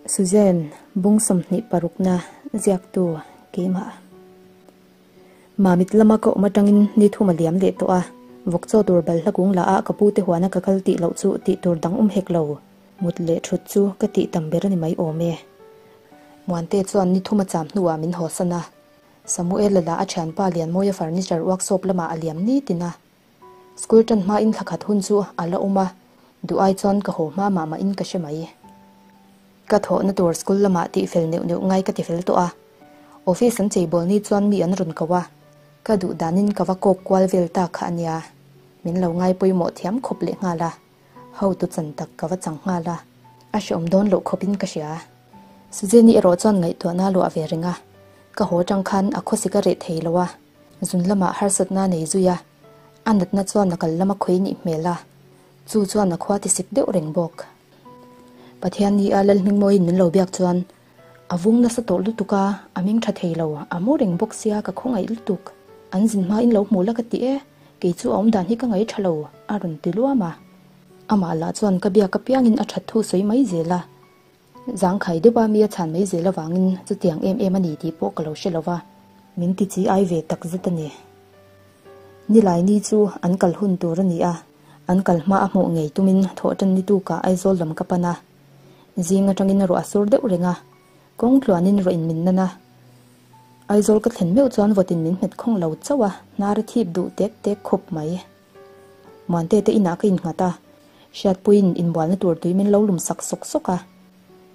Suzanne, Bung 26na ziaktu keimah. Mamit lama ka awm atangin ni thum a liam leh tawh a, vawk chaw tur balhla kung lah ah ka pu te huana ka kal tih loh chu tih tur dang awm hek lo. Mut leh thut chu ka tih tam ber a ni mai awm e. Muante chuan ni thum a cham hnuah min hawsan a, Samuela lah a thianpa Lianmawia furniture workshop lamah a liam nitin a. School tan hmain thla khat hun chu a la awm a, duh ai chuan ka haw hma mah mahin ka hre mai. Ka thawhna tur school lamah tih fel neuh neuh ngai ka ti fel tawh a, office an chei bawl ni chuan mi an rawn ko a, ka duh danin ka va kawk kual vel ta kha a nia, min lo ngai pawimawh thiam khawp leh nghal a, hotu chan tak ka va chang nghal a, a hreawm dawn loh khawpin ka hria. Suzanne-i erawh chuan ngaihtuahna a luah ve reng a, ka haw atang khan a khawsik a reh thei lo a, Zun lamah harsatna nei zui a, a natna chuan a kal lama khawi nih hmel a, chu chuan a khua tisik deuh reng bawk. Pathian ni a Lalhmingmawiin min lo biak chuan a vung nasa tawh lutuk a, a ming tha thei lo, a mu reng bawk sia ka khawngaih lutuk. An zin hmain lo hmu la ka ti e, kei chu a awmdan hi ka ngaih tha lo, a rawn ti luam a. Amah lah chuan ka biak apiangin a that thu sawi mai zel a. Zangkhai deuha mi a chhan mai zel avangin chutiang em em a ni tih pawh ka lo hre lo va, min ti chi ai ve tak zet a ni. Nilai ni chu an kal hun tur a ni a, an kal hma a hmuh ngei tumin thawhtan ni tukah Aizawl lam ka pan a. Zing atangin ruah a sur deuh reng a, kawng tluanin ruah in min nan a. Aizawl ka thlen meuh chuan vawtin min hmet khawng lo chauh a, hnar a thip duh tek tek khawp mai. Muante te inah ka innghat a, Hriatpuiin inbualna tur tui min lo lum sak sawk sawk a.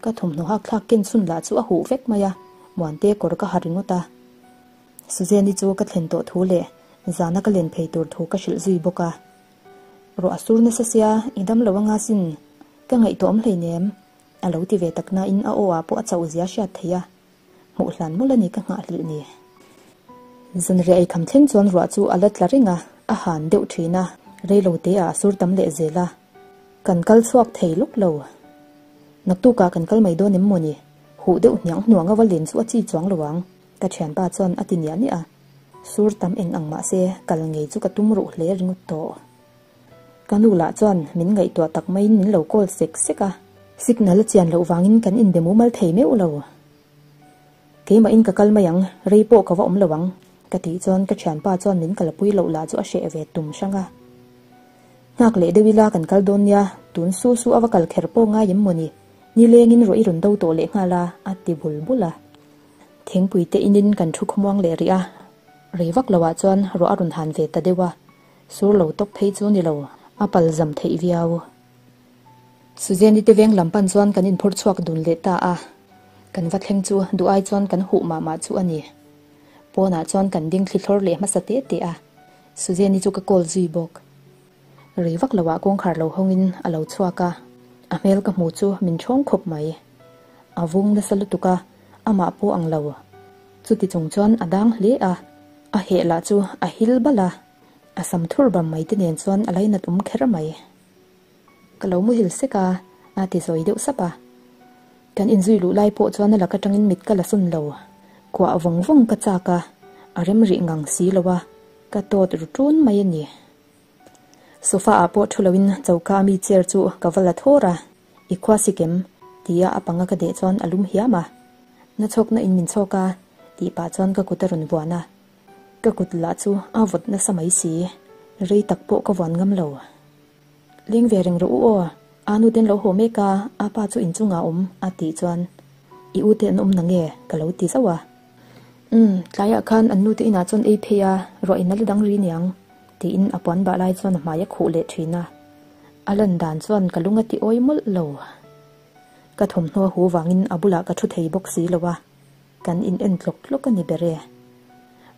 Ka thawmhnaw hak thlak ken chhun lah chu a huh vek mai a, Muante kawr ka ha ringawt a. Suzanne-i chu ka thlen tawh thu leh zana ka len phei tur thu ka hrilh zui bawk a. Ruah a sur nasa sia, i dam lo anga sin, ka ngaihtuah awm hleinem, a lo ti ve tak nain a aw ah pawh a chauh zia hriat theih a. Hmuh hlan mawlh a ni ka nghahhlilh ni. Zanriah ei kham thleng chuan ruah chu a la tla reng a, a han deuh thin a, reilo te ah a sur tam leh zel a. Kan kal chhuak thei lawk lo. Naktukah kan kal mai dawn em maw ni? Huh deuh hniang hnuang a va len chu a chi chuang lo ang, ka thianpa chuan a ti niah niah a. Sur tam eng ang mahse kal ngei chu ka tum ruh hle ringawt tawh. Ka nu lah chuan min ngaihtuah tak maiin min lo call sek sek a. Signal a chian loh vangin kan inbe mumal thei meuh lo. Keimahin ka kal mai ang, rei pawh ka va awm lo ang, ka tih chuan ka thianpa chuan min kalpui loh lah chu a hreh ve tum hrang a. Nghak leh deuh ila kan kal dawn nia, tun su su a va kal kher pawh ngai em mawni, nilengin ruah i rawn do tawh leh nghal a, a ti bul bul a. Thingpui te inin kan thu khawmuang leh rih a, rei vak loah chuan ruah a rawn han ve ta deuh a. Sur lo tawp phei chu ni lo, a pal zam theih viau. Suzanne-i te veng lam pan chuan kan inphur chhuak dun leh ta a, kan va thleng chu duh ai chuan kan huh mah mah chu a ni. Pawnah chuan kan ding thli thlawr leh hmasa te te a, Suzanne-i chu ka call zui bawk. Rei vak loah kawngkhar lo hawngin a lo chhuak a, a hmel ka hmu chu min ṭhawng khawp mai. A vung nasa lutuk a, amah pawh ang lo. Chuti chung chuan a dang hle a, a heh lah chu a hil balh a. A sam thur bam mai te nen chuan a lainat awm kher mai. Ka lo muhil sek a, a ti zawi deuh sap a. Kan inzui luh lai pawh chuan a lak atangin mit ka la sawn lo. Kuah vawng vawng ka chak a, a rem rih ngang si lo a, ka tawt ru ṭun mai a ni. Sofa ah pawh thu loin choka ami chair chu ka va la thawr a, I khua sikem? tia a panga ka deh chuan a lum hiam a. Na chhawkna in min chhawk a, tih pah chuan ka kut a rawn vuan a. Ka kut lah chu a vawt nasa mai si, rei tak pawh ka vuan ngam lo. Leng ve reng rawh u aw, a nu ten lo haw mek a, a pa chu inchungah a awm a tih chuan i u te an awm na nge ka lo ti zauh a. Umm, tlaiah khan an nu te inah chuan ei phei a, ruah in a la dang ri niang tiin a puan bah lai chuan a hmai a khuh leh thin a. A lan dan chuan ka lung a ti awi mawlh lo. Ka thawmhnaw a hu vangin a bulah ka thu thei bawk si lo a. Kan in en tlawk tlawk a ni ber e.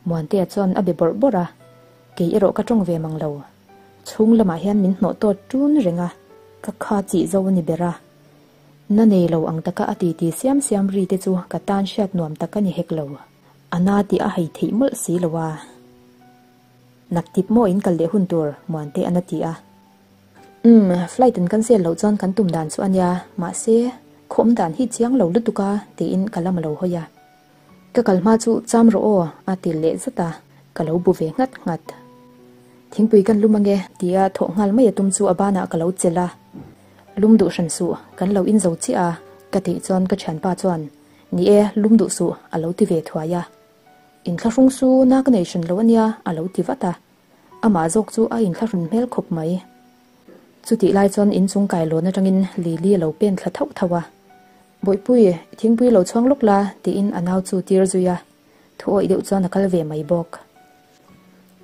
Muantea chuan a be bawrh bawrh a, kei erawh ka tawng ve mang lo. Chhung lamah hian min hnawh tawt ṭun reng a, ka kha chih zo a ni ber a. Na nei lo ang taka a titi siam siam ri te chu ka tan hriat nuam tak a ni hek lo. A na tih a hei theih mawlh si lo a. Naktip maw in kal leh hun tur Muante an a ti a. Umm, flight an cancel loh chuan kan tum dan chu a nia, mahse, khawm dan hi chiang lo lutuk a, tiin ka lam a lo hawi a. Ka kal hma chu cham rawh aw, a ti leh zat a, ka lo bu ve nghat nghat. Thingpui kan lum ange, tia thawh nghal mai a tum chu a banah ka lo chelh a. Lum duh hran suh, kan lo in zo chiah a, Ka tih chuan ka thianpa chuan, Ni e, lum duh suh, a lo ti ve thuai a. Inthlahrung su na ka nei hran lo a nia, a lo ti vat a. Amah zawk chu a inthlahrun hmel khawp mai. Chutih lai chuan inchung kailawn atangin Lily a lo pen thla thauh thauh a. Bawihpui, thingpui lo chhuang lawk la, tiin a nau chu tir zui a. Thu awih deuh chuan a kal ve mai bawk.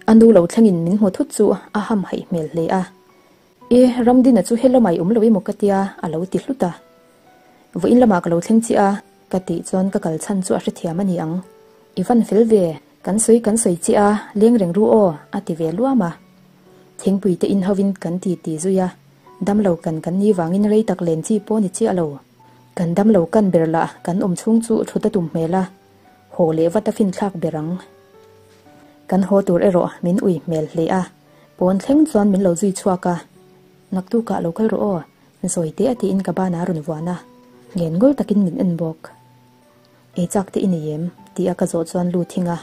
A nu lo thlengin min hmu thut chu a ham haih hmel hle a. E, Ramdina chu hello mai awm lo emaw ka tia, a lo ti hlut a. Vawiin lamah ka lo thleng chiah a, ka tih chuan ka kal chhan chu a hrethiam a ni ang. I van fel ve, kan sawi kan sawi chiah a, leng reng ru aw, a ti ve luam a. Thingpui te in hovin kan ti ti zui a, damlo kan kan ni vangin rei tak len chi pawh ni chiah lo. Kan damlo kan ber lah kan awm chhung chu thut a tum hmel a, haw leh vat a finthlak ber ang. Kan haw tur erawh min ui hmel hle a, pawn thleng chuan min lo zui chhuak a, Naktukah lo kal rawh aw, zawi teh a tiin ka banah a rawn vuan a, ngen ngul takin min en bawk. Ei chak te i nei em? tih a ka zawh chuan lu thing a.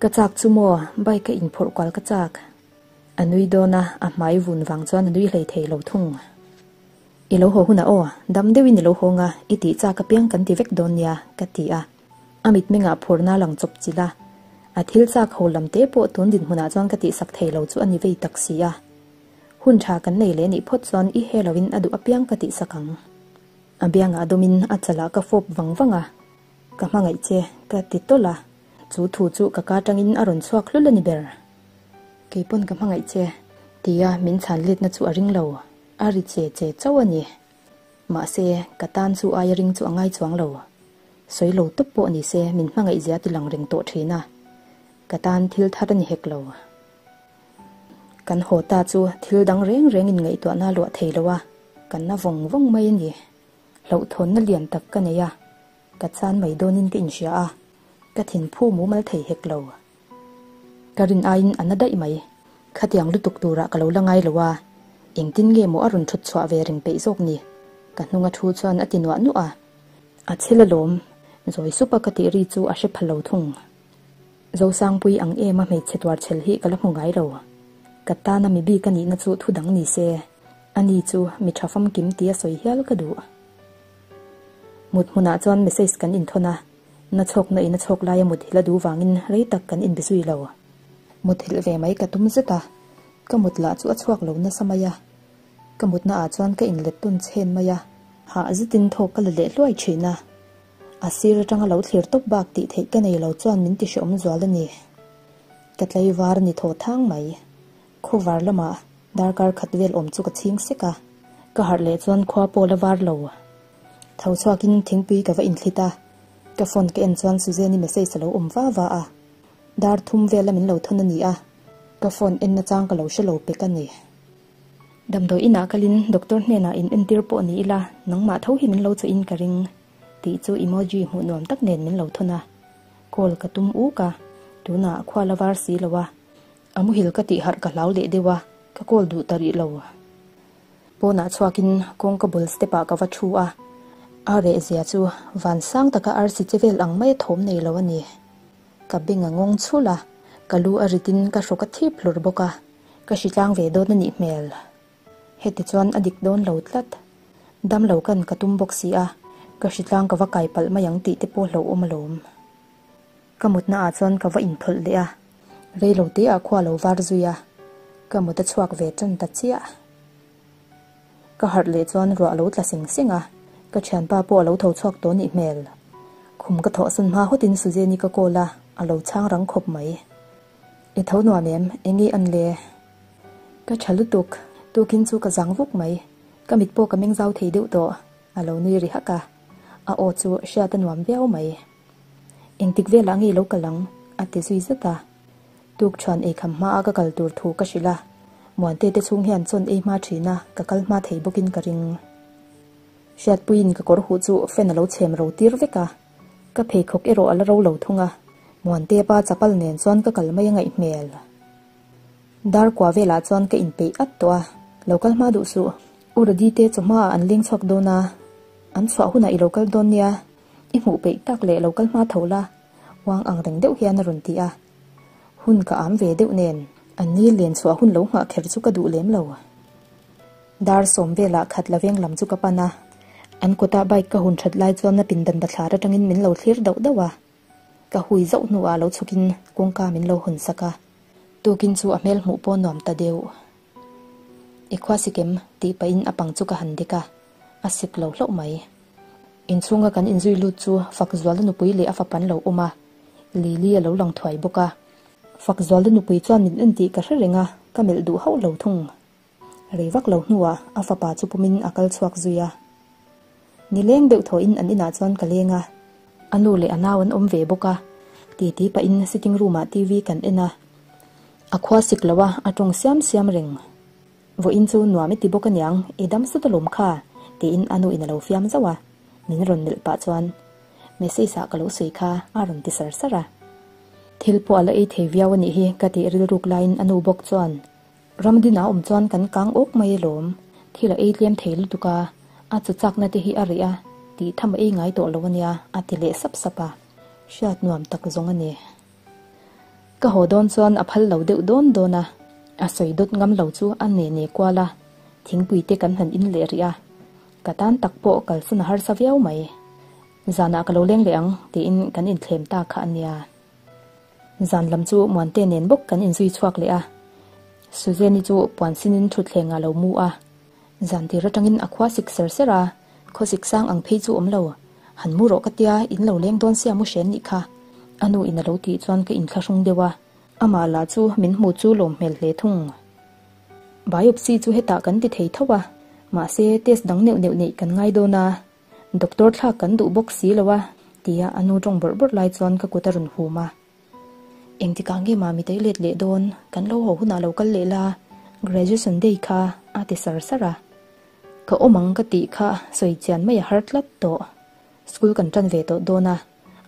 Ka chak chu maw, bike a inphawrh kual ka chak. A nui dawn a, a hmai vun vang chuan a nui hlei thei lo thung. I lo haw hunah aw, dam deuhin i lo hawng a, i tih chak apiang kan ti vek dawn nia, ka ti a. A mitmengah phurna lang chawp chilh a, a thil chak ho lam te pawh tun dinhmunah chuan ka tihsak thei lo chu a ni vei tak si a. Hun tha kan nei leh nih phawt chuan i he loin a duh apiang ka tihsak ang. A biangah dawmin a chalah ka fawp vang vang a, Ka hmangaih che, ka ti tawlh a, chu thu chu ka ka tangin a rawn chhuak hlul a ni ber. Keipawn ka hmangaih che, tia min chhan letna chu a ring lo. A ri che che chauh a ni. Mahse, ka tan chu aia ring chu a ngai chuang lo. Sawi lo tawp pawh ni se min hmangaih zia ti lang reng tawh thin a. Ka tan thil thar a ni hek lo. Kan haw ta chu thil dang reng reng in ngaihtuahna luah thei lo a, kan na vawng vawng mai a ni. Hlauhthawnna lian tak ka nei a, ka chan mai dawnin ka inhria a, ka thinphu mumal thei hek lo. Ka rin aiin a na daih mai. Khatiang lutuk turah ka lo la ngai lo a, engtin nge maw a rawn thut chhuah ve reng peih zawk ni? Ka hnunga thu chuan a ti nuah nuah a. A chhel alawm, zawi sup a ka tih ri chu a hre pha lo thung. Zosangpui ang em a hmeichhe tuar chhel hi ka la hmu ngai lo. Ka tana mi bik a nihna chu thu dang ni se, ani chu mi tha famkim tia sawi hial ka duh. Mut hmunah chuan message kan inthawn a. Na chhawkna in a chhawk laia muthilh a duh vangin rei tak kan inbe zui lo. Muthilh ve mai ka tum zet a, ka mut lah chu a chhuak lo nasa mai a. Ka mutna ah chuan ka inlet tawn chhen mai a, hah zetin thawk ka la leh hluai thin a. A sir atanga lo thlir tawp bak tih theih ka nei lo chuan min ti hreawm zual a ni. Ka tlaivar ni thaw thang mai. Khawvar lamah darkar khat vel awm chu ka chhing sek a, ka harh leh chuan khua pawh la var lo. Tho chhuakin thingpui ka va inthlit a, ka phone ka en chuan Suzanne-i message a lo awm va va a, dar thum vela min lo thawn a ni a, ka phone en nachang ka lo hre lo pek a ni. Damdawi inah kalin doctor hnenah in entir pawh ni ila nangmah tho hi min lo chawhin ka ring tih chu emoji hmuh nuam tak nen min lo thawn a, call ka tum uk a, tunah khua la var si lo a, a muhil ka tih harh ka hlau leh deuh a, ka call duh ta rih lo. Pawnah chhuakin kawngka bul step ah ka va thu a, a reh zia chu van sang taka arsi che vel ang mai a thawm nei lo a ni. Ka beng a ngawng chhul a, ka lu a ritin ka hrawk a thip hlur bawk a, ka hritlang ve dawn a nih hmel. Heti chuan a dik dawn lo tlat. Dam lo kan ka tum bawk si a, ka hritlang ka va kai palh mai ang tih te pawh hlauhawm alawm. Ka mutna ah chuan ka va inthawlh leh a, reilo te ah khua lo var zui a, ka mut a chhuak ve tan ta chiah. Ka harh leh chuan ruah a lo tla seng seng a, ka thianpa pawh a lo tho chhuak tawh nih hmel. Khum ka thawhsan hma hawtin Suzanne-i ka call a, a lo chhang rang khawp mai. I tho nuam em? Enge an le? Ka tha lutuk, tukin chu ka zang vuk mai. Ka mit pawh ka meng zau thei deuh tawh, a lo nui ri hak a. A aw chu hriat a nuam viau mai. Engtik velah nge i lo kal ang? a ti zui zet a. Tuk chuan eikham hmaa ka kal tur thu ka hrilh a, Muante te chhung hian chawn ei hma thin a, ka kal hma thei bawkin ka ring. Hriatpuiin ka kawr huh chu fan a lo chhem ro tir vek a, ka pheikhawk erawh a la ro lo thung a, Muante pa chapal nen chuan ka kal mai a ngaih hmel. Dar kua velah chuan ka inpeih at tawh a, lo kal hma duh suh. U Radi te chawhma ah an leng chhuak dawn a, an chhuah hunah i lo kal dawn nia. I hmuh peih tak leh lo kal hma tho la, uang ang reng deuh hian a rawn ti a. Hun ka am ve deuh nen, an ni len chhuah hun lo nghah kher chu ka duh lem lo. Dar sawm velah khat la veng lam chu ka pan a, An kawtah bike ka hun that lai chuan a pindan bathlar atangin min lo thlir dauh dauh a. Ka hui zauh hnuah lo chhukin kawngka min lo hawn sak a. Tukin chu a hmel hmuh pawh nuam ta deuh. I khua sikem tih pahin a pang chu ka han dek a, a sik lo hlauh mai. Inchhunga kan inzui lut chu Fakzuala nupui leh a fapa an lo awm a, Lily a lo lang thuai bawk a. Fakzuala nupui chuan min en tih ka hre reng a, ka melh duh hauh lo thung. Rei vak lo hnuah a fapa chu pumin a kal chhuak zui a. Nileng deuh thawhin an inah chuan ka leng a, a nu leh a nau an awm ve bawk a, titi pahin sitting room ah TV kan en a. A khua sik lo a, a tawng siam siam reng. Vawiin chu nuam i ti bawk aniang, i dam sut alawm kha, tiin a nu in a lo fiam zauh a, min rawn melh pah chuan message ah ka lo sawi kha a rawn ti sar sar a. Thil pawh a la ei thei viau anih hi ka tih rilruk laiin a nu bawk chuan Ramdin a awm chuan kan kang awk mai alawm, thil a ei tlem thei lutuk a, a chu chakna te hi a rih a, tih tham a ei ngai tawh lo ania a ti leh sap sap a, hriat nuam tak zawng a ni. Ka haw dawn chuan a phal lo deuh dawn dawn a, a sawi dawt ngam lo chu a ne ne kual a, thingpui te kan han in leh rih a, ka tan tak pawh kalsan a harsa viau mai. Zanah ka lo leng leh ang tiin kan inthlem ta kha a nia. Zan lam chu Muante nen bawk kan inzui chhuak leh a, Suzanne-i chu puan sinin thutthleng ah lo mu a, zan tir atangin a khua sik ser ser a, khaw sik sang ang phei chu awm lo, han mu rawh ka tia, in lo leng dawn sia mu hren nih kha, a nu in a lo tih chuan ka inthlahrung deuh a, amah lah chu min hmu chu lawm hmel hle thung. Biopsy chu hetah kan ti thei tho a, mahse test dang neuh neuh neih kan ngai dawn a, Doctor thlak kan duh bawk si lo a, tia a nu tawng bawrh bawrh lai chuan ka kut a rawn hum a. Engtikah nge mami tei let leh dawn, kan lo haw hunah lo kal leh la, graduation day kha a ti sar sar a. Ka awm ang ka tih kha sawi chian mai a har tlat tawh. School kan tan ve tawh dawn a,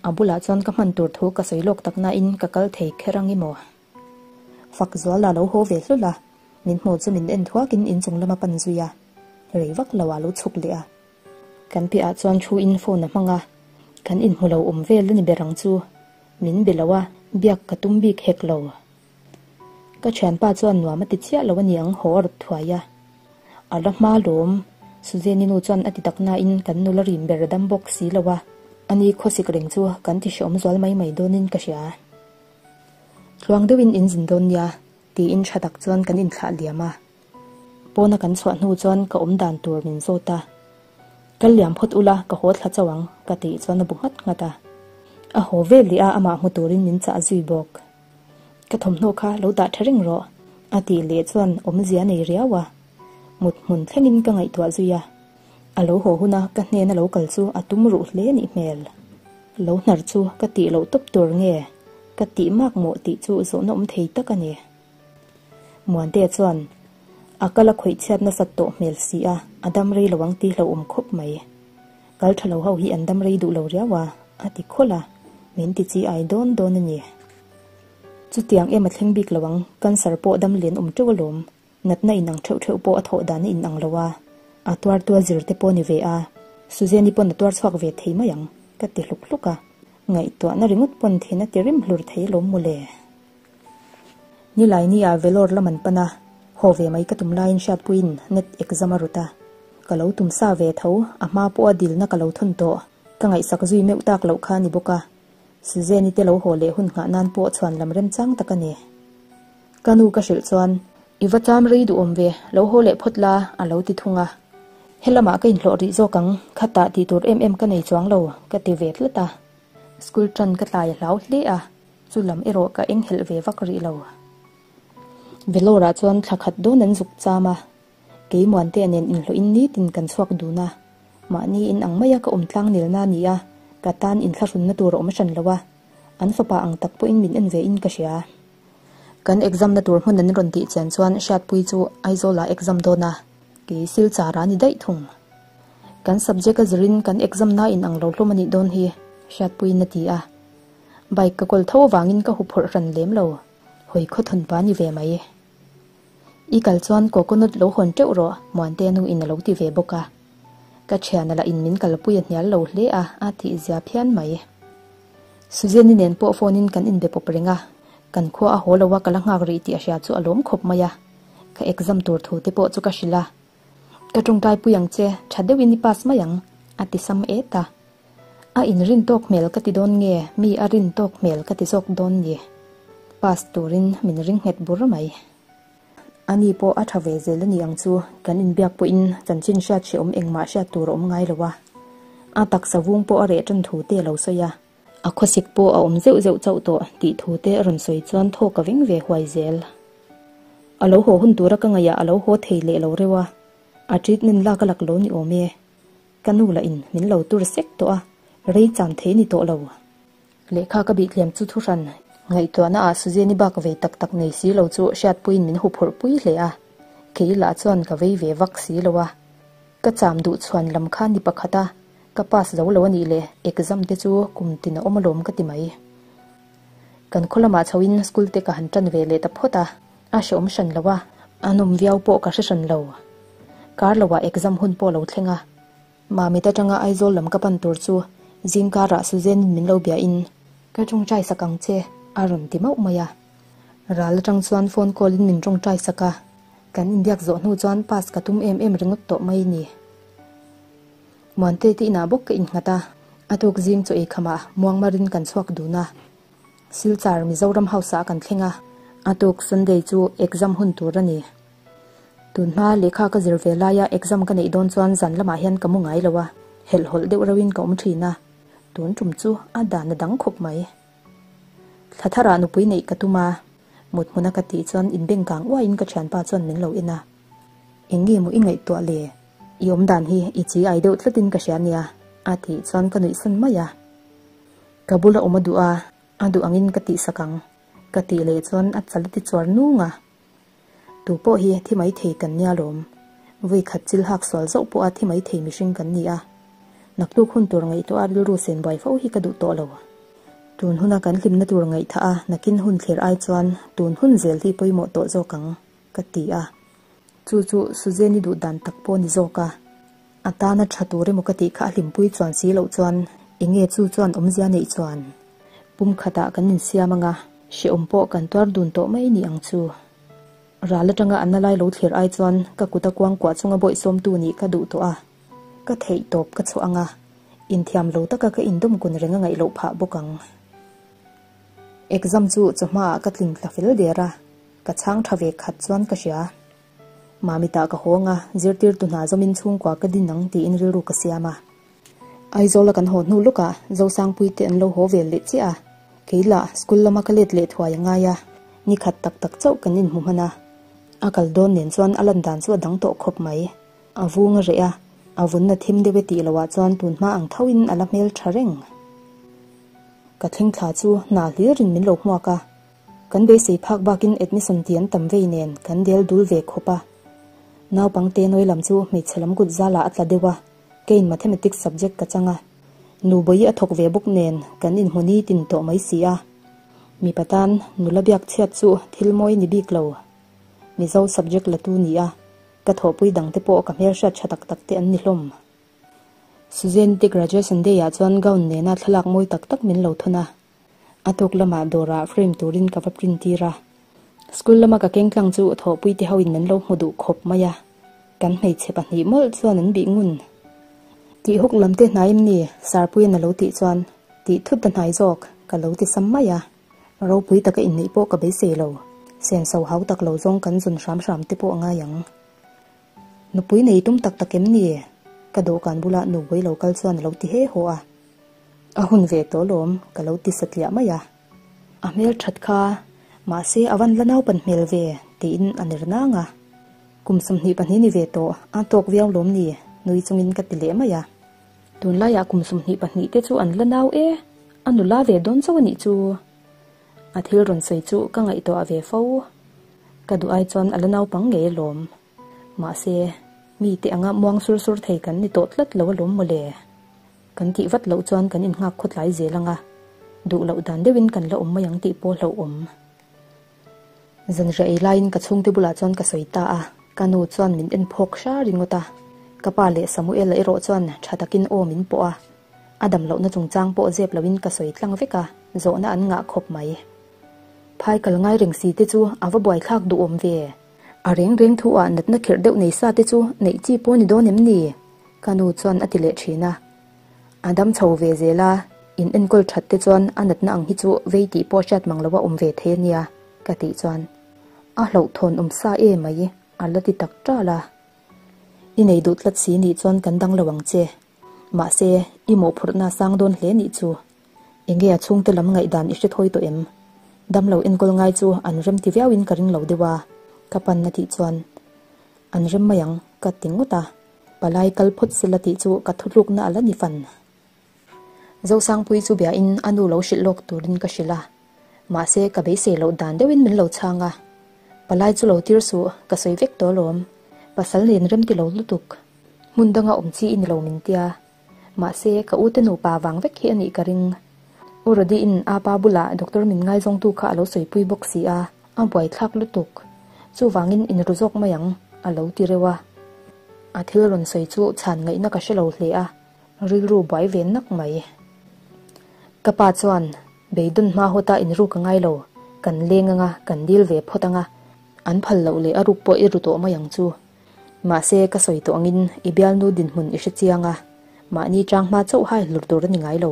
a bulah chuan ka hman tur thu ka sawi lawk tak nain ka kal thei kher ang i maw? Fak zual a lo haw ve hlul a, min hmuh chu min en thuakin inchung lama pan zui a, rei vak lo a lo chhuk leh a. Kan piahah chuan thu in phone a hmang a, kan inhmu lo awm vel a ni ber ang chu. Min be lo a, biak ka tum bik hek lo. Ka thianpa chuan nuam a ti chiah lo a ni ang haw a rawt thuai a. A la hma lawm, Suzanne-i nu chuan a ti tak nain kan nula rim ber a dam bawk si lo a, ani khawsik reng chu kan ti hreawm zual mai mai dawnin ka hria. Tluang deuhin in zin dawn nia, tiin tha tak chuan kan inthlah liam a. Pawna kan chhuah hnu chuan ka awm dan tur min zawt a. Kal liam phawt ula ka haw thla chauh ang ka tih chuan a bu nghat nghat a. A haw vel leh a amah hmu turin min chah zui bawk. Ka thawmhnaw kha lo dah tha reng rawh a tih leh chuan awmzia a nei riau a. Mut hmun thlengin ka ngaihtuah zui a. A lo haw huna ka hnena lo kal chu a tum ruh hle nih hmel. Lo hnar chu ka tih loh tawp tur nge ka tih mak mawh tih chu zawhna awm thei tak a ni. Muantea chuan a kal a khawih chhiat nasat tawh hmel si a, a dam rei lo ang tih hlauhawm khawp mai. Kal tha lo ho hi an dam rei duh lo riau a, a ti khawlh a, min ti chi ai dawn dawn a ni. Chutiang em a thleng bik lo ang, cancer pawh dam len awm teuh alawm, natna inang theuh theuh pawh a thawh dan a inang lo a, a tuar tual zir te pawh ni ve a, Suzanne-i pawn a tuar chhuak ve thei mai ang, ka ti hluk hluk a, ngaihtuahna ringawt pawn thin a ti rim hlur thei alawm mawle. Nilai ni ah Vellore lam an pan a, haw ve mai ka tum laiin hriatpuiin net exam a rut a. Ka lo tum sa ve tho, a hma pawha dilna ka lo thawn tawh, ka ngaihsak zui meuh tak loh kha a ni bawk a. Suzanne-i te lo haw leh hun nghah nan pawh chhuan lam remchang tak a ni. Ka nu ka hrilh chuan, I va cham rei duhawm ve, lo haw leh phawt la, a lo ti thung a. Helamah ka inhlawh rih zawk ang, khatah tih tur em em ka nei chuang lo, ka ti ve tlat a. School tan ka tlai a hlau hle a. Chu lam erawh ka enghelh ve vak rih lo. Vellore ah chuan thla khat dawn an zuk cham a, kei Muantea nen inhlawhin nitin kan chhuak dun a, mahni in ang maia ka awm tlang nilna a ni a, ka tan inthlahrunna tur a awm hran lo a, an fapa ang tak pawhin min en ve in ka hria. Kan exam na tur hmun an rawn tih chian chuan Hriatpui chu Aizawl ah exam dawn a, kei Silchar ah ni daih thung. Kan subject a zirin kan exam na in ang lo hlawm a nih dawn hi, Hriatpuiin a ti a. Bike ka kawl tho avangin ka huphurh hran lem lo, hawi khaw thawn pa ni ve mai. I kal chuan coconut lo hawn teuh rawh, Muantea nu in a lo ti ve bawk a. Ka thiana lah in min kalpui a hnial lo hle a, a tih zia phian mai. Suzanne-i nen pawh phone in kan inbe pawp reng a, kan khua a haw lo a ka la nghak rih tih a hria chu a lawm khawp mai a. Ka exam tur thu te pawh chu ka hrilh a. Ka tawngtai pui ang che, tha deuhin i pass mai ang. A ti sam et a. A inrin tawk hmel ka ti dawn nge mi a rin tawk hmel ka ti zawk dawn ni. Pass turin min ring nghet bur mai. Ani pawh a tha ve zel a ni ang chu, kan inbiak pawhin chanchin hriat hrehawm engmah hriat tur a awm ngai lo a. A taksa vung pawh a reh tan thu te a lo sawi a. A khawsik pawh a awm zeuh zeuh chauh tawh tih thu te a rawn sawi chuan thaw ka veng ve huai zel. A lo haw hun tura ka ngaihah a lo haw thei leh lo reuh a, a treatment lak a lak lo ni awm e. Ka nu lah in min lo tur sek tawh a, rei cham thei ni tawh lo. Lehkha ka bih tliam chu thuhran ngaihtuahna ah Suzanne-i bak vei tak tak nei si lo chu hriatpuiin min huphurh pui hle a, kei lah chuan ka vei ve vak si lo a. Ka cham duh chhuan lam kha ni pakhat a, ka pass zo lo a nih leh exam te chu kum tin a awm alawm ka ti mai. Kan khaw lamah chhoin school te ka han tan ve leh ta phawt a, a hrehawm hran lo a, a nawm viau pawh ka hre hran lo. Kar loah exam hun pawh lo thleng a, Mamit atanga Aizawl lam ka pan tur chu zingkarah Suzanne-in min lo biain ka tawngtai sak ang che a rawn ti mauh mai a. Ral atang chuan phone call in min tawngtai sak a, kan inbiak zawh hnu chuan pass ka tum em em ringawt tawh mai ni. Muante te inah bawk ka innghat a, a tuk zing chaw ei khamah Muangmarin kan chhuak dun a. Silchar Mizoram House ah kan thleng a, a tuk Sunday chu exam hun tur a ni. Tun hma lehkha ka zir ve laia exam ka neih dawn chuan zan lamah hian ka mu ngai lo a, helhhawlh deuh reuhin ka awm thin a, tun tum chu a dan a dang khawp mai. Thla tharah nupui neih ka tum a, mut hmuna ka tih chuan inbeng kang uaiin ka thianpa chuan min lo en a. Eng nge maw i ngaihtuah le? I awm dan hi i chi ai deuh tlatin ka hria nia, a tih chuan ka nuih san mai a. Ka bula awm a duh a, a duh angin ka tihsak ang, ka tih leh chuan a chal a ti chuar nung a. Tu pawh hi thi mai thei kan nia lawm. Vui khat chil hak sual zauh pawha thi mai thei mihring kan ni a. Naktuk hun tur ngaihtuah a rilru sen buai fo hi ka duh tawh lo. Tun huna kan hlimna tur ngaihthah a nakin hun thlir ai chuan tun hun zel hi pawimawh tawh zawk ang, ka ti a. Chu chu Suzanne-i duh dan tak pawh ni zawk a. A tana tha tur emaw ka tih kha a hlimpui chuan si loh chuan enge chu chuan awmzia neih chuan pum khatah kan insiam anga hrehawm pawh kan tuar dun tawh mai ni ang chu. Ral atanga a na lai lo thlir ai chuan ka kut a kuang kuah chunga bawih sawmtu nih ka duh tawh a, ka theih tawp ka chhuah anga inthiam lo taka ka indawm kun reng a ngaih loh phah bawk ang. Exam chu chawhmaah ka tling tla fel der a, ka chhang tha ve khat chuan ka hria. Mamitah ka haw anga zirtirtu hna zawmin chhungkua ka din ang tiin rilru ka siam a. Aizawla kan haw hnu lawkah Zosangpui te an lo haw vel leh chiah a, kei lah school lama ka let leh thuai a ngai a, ni khat tak tak chauh kan inhmu hman a. A kal dawn nen chuan a lan dan chu a dang tawh khawp mai. A vung a reh a, a vunna thim deuh e tih loh ah chuan tun hma ang thoin a la hmel tha reng. Ka thleng thla chu hna hlirin min lo hmuak a. Kan beisei phak bakin admission tih an tam vei nen kan del dul ve khawp a. Naupangte nawi lam chu hmeichhe lam kut zalah a tla deuh a, keiin mathematics subject ka chang a. Nubawi a thawk ve bawk nen kan inhmu nitin tawh mai si a. Mipa tan nula biak chhiat chu thil mawi ni bik lo. Mizo subject la tu ni a, ka thawhpui dangte pawh ka hmelhriat tha tak tak te an ni hlawm. Suzanne te graduation day ah chuan gown nena thlalak mawi tak tak min lo thawn a. A tuk lamah dawrah frame turin ka va print tir a. School lama ka keng tlang chu thawhpui te hoin an lo hmu duh khawp mai a. Kan hmeichhe pahnih mawlh chuan an bih ngun. Tih huk lam te hnai em ni? Sarpuian a lo tih chuan tih thut a hnai zawk ka lo ti sam mai a. Ropui taka inneih pawh ka beisei lo. Senso hau tak lo zawng kan zun hram hram te pawh a ngai ang. Nupui nei tum tak tak em ni? Ka dawhkan bulah nupui lo kal chuan a lo ti he haw a. A hun ve tawh lawm, ka lo ti satliah mai a. A hmel that kha, mahse a van la naupan hmel ve, tiin a ner nang a. Kum 22 ni ve tawh, a tawk viau lawm ni, nui chungin ka ti leh mai a. Tunlaiah kum 22 te chu an la nau e, a nula ve dawn chauh a nih chu. A thil rawn sawi chu ka ngaihtuah ve fo. Ka duh ai chuan a la naupang ngei alawm. Mahse, mite anga muang sur sur thei kan ni tawh tlat lo alawm mawle. Kan tih vat loh chuan kan innghak khawtlai zel ang a, duh loh dan deuhin kan la awm mai ang tih pawh hlauhawm. Zanriah ei laiin ka chhungte bulah chuan ka sawi ta a, ka nu chuan min en phawk hra ringawt a, ka pa leh Samuela erawh chuan tha takin aw min pawh a, a dam lohna chungchang pawh zep loin ka sawi tlang vek a, zawhna an ngah khawp mai. Phai kal ngai reng si te chu a va buaithlak duhawm ve. A reng reng thu ah natna khirh deuh nei sa te chu neih chi pawh ni dawn em ni? Ka nu chuan a ti leh thin a. A dam chho ve zel a, in enkawl that te chuan a natna ang hi chu vei tih pawh hriat mang loa awm ve thei a nia ka tih chuan a hlauhthawn awm sa e mai a la ti tak ṭal a. I nei duh tlat si nih chuan kan dang lo ang che. Mahse, i mawhphurhna a sang dawn hle nih chu. Enge a chhungte lam ngaihdan i hre thawi tawh em? Damlo enkawl ngai chu an rem ti viauin ka ring lo deuh a, ka pan a tih chuan an rem mai ang ka ti ngawt a, palai kal phawt sela tih chu ka thutlukna a la ni fan. Zosangpui chu biain a nu lo hrilh lawk turin ka hrilh a, mahse ka beisei loh dan deuhin min lo chhang a, palai chu lo tir suh ka sawi vek tawh alawm, pasal nen rem ti lo lutuk, hmun danga awm chi i ni lo min tia. Mahse, ka ute nupa vang vek hi a nih ka ring. U Rodiin a pa bulah doctor min ngaizawngtu kha a lo sawipui bawk si a, a buaithlak lutuk. Chuvangin inru zawk mai ang, a lo ti reuh a. A thil rawn sawi chu chhan ngaihna ka hre lo hle a, rilru buai ve nak mai. Ka pa chuan, Beidawn hma hawta inru ka ngai lo, kan leng anga, kan dil ve phawt anga, an phal loh leh a ruk pawh i ru tawh mai ang chu. Mahse, ka sawi tawh angin i bialnu dinhmun i hre chiang a, mahni chang hma chauh hai hlur tur a ni ngai lo.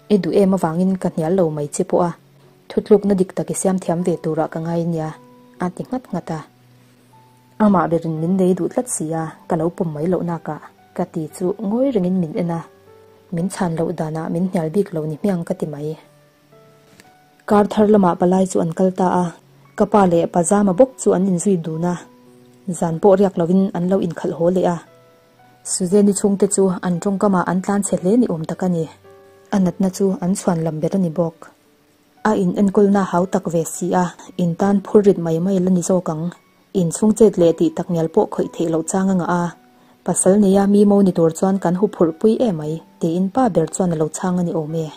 I duh em avangin ka hnial lo mai che pawh a, thutlukna dik tak i siam thiam ve turah ka ngai nia, a ti nghat nghat a. Amah berin min nei duh tlat si a, ka lo pawm mai loh nakah ka ti chu ngawi rengin min en a, min chhan loh danah min hnial bik lo ni hmiang ka ti mai. Kar thar lamah palai chu an kal ta a, ka pa leh pa Zama bawk chu an inzui dun a, zan pawh riak lovin an lo inkhalh haw leh a. Suzanne-i chhungte chu an tawngkamah an tlan chhe hle ni awm tak a ni. A natna chu an chhuan lam ber a ni bawk. A in enkawlna hau tak ve si a, in tan phur rit mai mai la ni zawk ang. Inchhung chet leh tih tak ngial pawh khawih theih loh chang a ngah a, pasal neia mi mo ni tur chuan kan huphurh pui em mai, tiin pa ber chuan a lo chhang a ni awm e.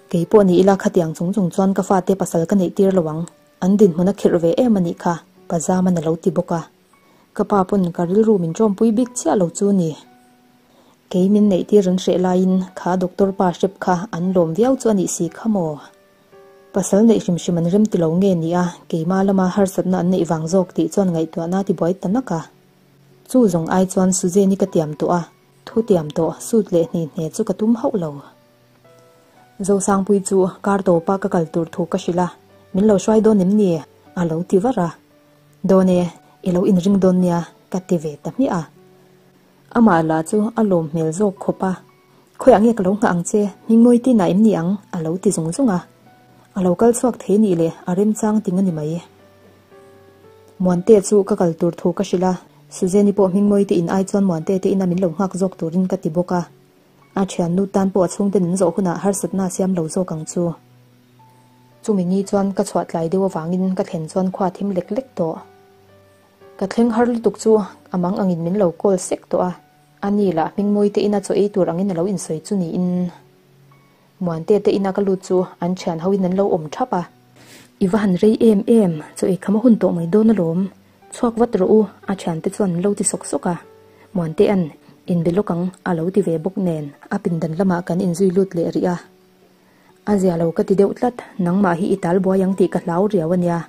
Kei pawh ni ila khatiang chung chung chuan ka fate pasal ka neih tir lo ang, an dinhmun a khirh ve em a nih kha, pa Zaman a lo ti bawk a. Ka pa pawn ka rilru min ṭawmpui bik chiah lo chu ni. Kei min neih tir an hreh laiin kha doctor pa hrep kha an lawm viau chu a nih si kha maw? Pasal neih hrim hrim an rem ti lo nge ni a, keimah lama harsatna an neih vang zawk tih chuan ngaihtuahna a tibuai ta nak a. Chu zawng ai chuan Suzanne-i ka tiam tawh a, thu tiam tawh sut leh hni hne chu ka tum hauh lo. Zosangpui chu kar tawpa ka kal tur thu ka hrilh a, min lo hruai dawn em ni? a lo ti var a. Dawn e, i lo inring dawn nia ka ti ve ta hmiah a. Amah lah chu a lawm hmel zawk khawp a, Khawiah nge ka lo nghah ang che, Hmingmawi tin ah em ni ang? a lo ti zung zung a. A lo kal chhuak thei nih leh a remchang ting a ni mai. Muante chu ka kal tur thu ka hrilh a, Suzanne-i pawh Hmingmawi te in ai chuan Muante te ina min lo nghak zawk turin ka ti bawk a. A thiannu tan pawh a chhungten an zawh hunah harsatna a siam lo zawk ang chu. Chumi ni chuan ka chhuah tlai deuh avangin ka thlen chuan khua thim lek lek tawh. Ka thleng har lutuk chu a mang angin min lo call sek tawh a, a ni lah Hmingmawi te ina chaw ei tur angin a lo insawi chu niin Muante te ina ka lut chu an thian hoin an lo awm thap a. I va han rei em em, chaw ei kham a hun tawh mai dawn alawm, chhuak vat rawh u a thiante chuan an lo ti sawk sawk a. Muantea'n inbe lawk ang a lo ti ve bawk nen a pindan lamah kan inzui lut leh rih a. A zia lo ka ti deuh tlat, nangmah hi i tal buai ang tih ka hlau riau a nia.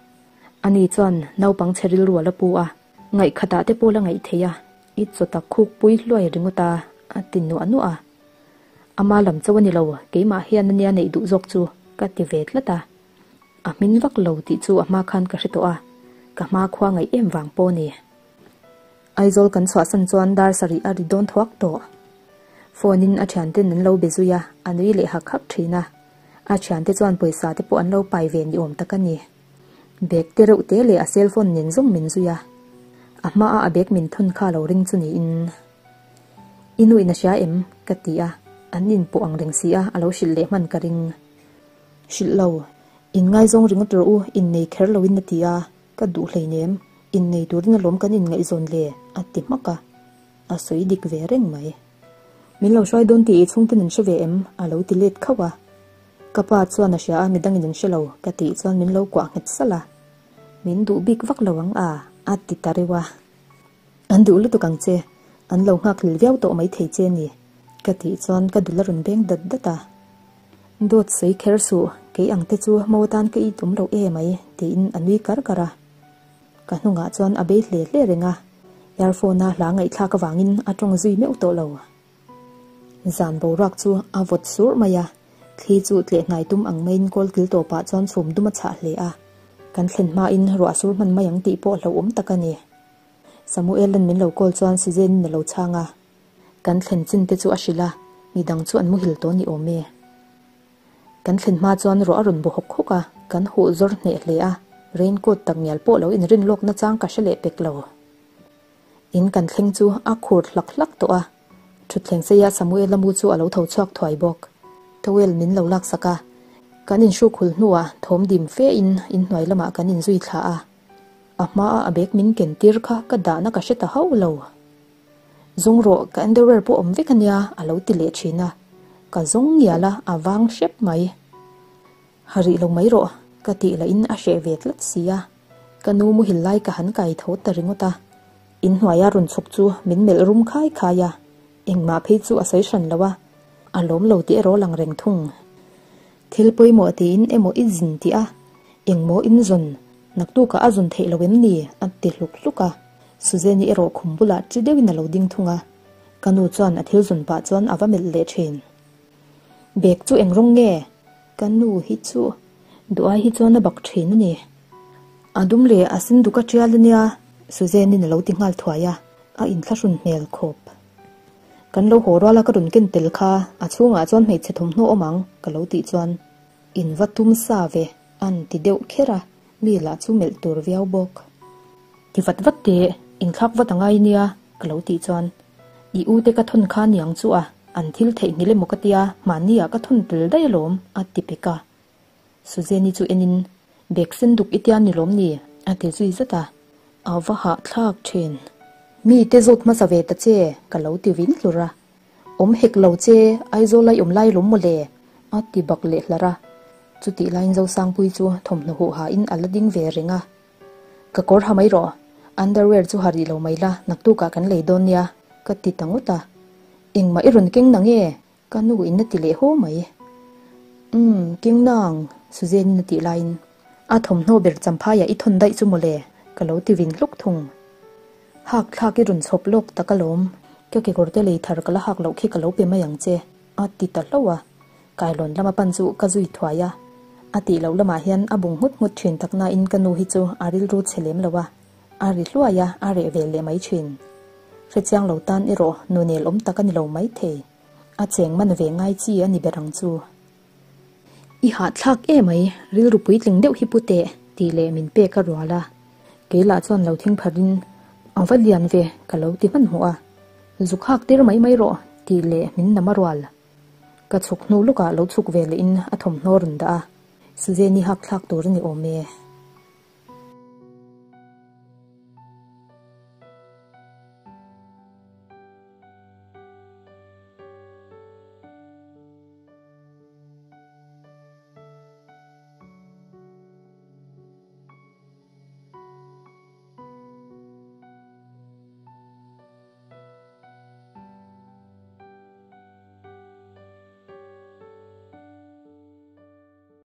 Ani chuan naupang chhe rilru a la pu a, ngaihkhatah te pawh la ngaih theih a, i chaw tak khuk pui hluai ringawt a, a ti nuah nuah a. Ama lam chauh a ni lo, keimah hian a nia neih duh zawk chu ka ti ve tlat a. A hmin vak lo tih chu a hma khan ka hre tawh a, ka hma khua ngaih em vang pawh a ni. Aizawl kan chhuahsan chuan dar sarih a ri dawn thuak tawh. Phone in a thianten an lo be zui a, a nui leh hak hak thin a. A thiante chuan pawisa te pawh an lo pai ve ni awm tak a ni. Bag te reuh te leh a cell phone nen zawng min zui a. A hmaa a bag min thawn kha lo ring chu niin. I nu in a hria em? ka ti a, an inpawh ang reng si a, a lo hrilh leh hman ka ring. Hrilh lo. Inngaizawng ringawt rawh u, innei kher loin a ti a, ka duh hleinem. Innei turin alawm kan inngaihzawn le, a ti hmak a. A sawi dik ve reng mai. Min lo hruai dawn tih i chhungten an hre ve em? a lo ti let khauh a. Ka pa chuan a hria a, midangin an hre lo, ka tih chuan min lo kuah nghet salh a. Min duh bik vak lo ang a, a ti ta reuh a. An duh lutuk ang che, an lo nghak hlil viau tawh mai thei che ni, ka tih chuan ka dul a rawn beng dat dat a. Dawt sawi kher suh, kei ang te chu mo atan ka it awm loh e mai, tiin a nui kar kar a. Ka hnungah chuan a bei hle hle reng a, earphone-a hla ngaihthlak avangin a tawng zui meuh tawh lo. Zan boruak chu a vawt surh mai a, thli chu tleh hnai tum ang maiin kawl kil tawpah chuan chhum dum a chhah hle a. Kan thlen hmain ruah sur hman mai ang tih pawh hlauhawm tak a ni. Samuel-a'n min lo call chuan Suzanne-in a lo chhang a. Kan thlen chin te chu a hrilh a, midang chu an muhil tawh ni awm e. Kan thlen hma chuan ruah a rawn bu hawk hawk a, kan huh zawr hneh hle a, rain coat tak ngial pawh lo inrin lawk nachang ka hre leh pek lo. In kan thleng chu a khur hlak hlak tawh a, thutthleng seia Samuela mu chu a lo tho chhuak thuai bawk. Towel min lo laksak a, kan inhruk hul hnuah thawm dim fe in inhnuai lamah kan inzui thla a, a hmaa a bag min ken tir kha ka dahna ka hre ta hauh lo. Zung rawh, ka underwear pawh awm vek ania a lo ti leh thin a, ka zawng ngial a, a vang hrep mai. Ha rih lo mai rawh, ka tih lahin a hreh ve tlat si a, ka nu muhil lai ka han kai tho ta ringawt a, inhnuaia rawn chhuk chu min melh rum khai khai a, engmah phei chu a sawi hran lo a, a lawm lo tih erawh lang reng thung. Thil pawimawh tiin emaw i zin tih a, engmaw in zawn, naktukah a zawn theih lo em ni? a ti hluk hluk a, Suzanne-i erawh khum bulah chi deuhin a lo ding thung a, ka nu chuan a thil zawn pah chuan a va melh leh thin. Bag chu eng rawng nge? Ka nu hi chu duh ai hi chuan a bak thin a ni. A dum leh a sin duk a tial a nia, Suzanne-in a lo ti nghal thuai a, a inthlahrun hmel khawp. Kan lo haw rual a ka rawn ken tel kha a chhungah chuan hmeichhe thawmhnaw awm ang ka lo tih chuan in va tum sa ve an ti deuh kher a, mi lah chu melh tur viau bawk. Ti vat vat teh, inthlak vat a ngai nia ka lo tih chuan i u te ka thawn kha niang chu a, an thil theihnghilh emaw ka tia mahni ah ka thawn tel daih alawm a ti pek a. Suzanne-i chu enin bag sen duk i tia ni lawm ni? a ti zui zat a, a va hahthlak thin. Mi te zawt hmasa ve ta che, ka lo ti vin hlur a. Awm hek lo che, Aizawl ai awm lai lawm mawle, a ti bak leh hlar a. Chutih laiin Zosangpuii chu thawmhnaw huh hain a la ding ve reng a. Ka kawr ha mai rawh, underwear chu ha rih lo mai la, naktukah kan lei dawn nia, ka ti ta ngawt a. Engmah i rawn keng na nge? Ka nu in a ti leh haw mai. Umm, keng nang, Suzanne in a tih laiin a thawmhnaw ber champhaiah i thawn daih chu mawle, ka lo ti vin hluk thung. Hak thlak i rawn chhawp lawk tak alawm, ka kekawrte lei thar ka la hak loh khi ka lo pe mai ang che, a ti ta hlauh a. Kailawn lama pan chu ka zui thuai a, a tih loh lamah hian a bung nghut nghut thin tak nain ka nu hi chu a rilru chhe lem lo a, a ri hluai a, a reh ve leh mai thin. Hrechiang lo tan erawh nu nel awm tak a ni lo maithei. A cheng man ve ngai chi a ni ber ang chu. I hahthlak e mai, rilru puitling deuh hi pu teh, tih leh min pek a rual a. Kei lah chuan lo thing pharin, A va lian ve, ka lo ti hmanhmawh a. Zuk hak tir mai mai rawh, tih leh min nam a rual. Ka chhuk hnu lawkah lo chhuk ve lehin a thawmhnaw rawn dah a, Suzanne-i hakthlak tur a ni awm e.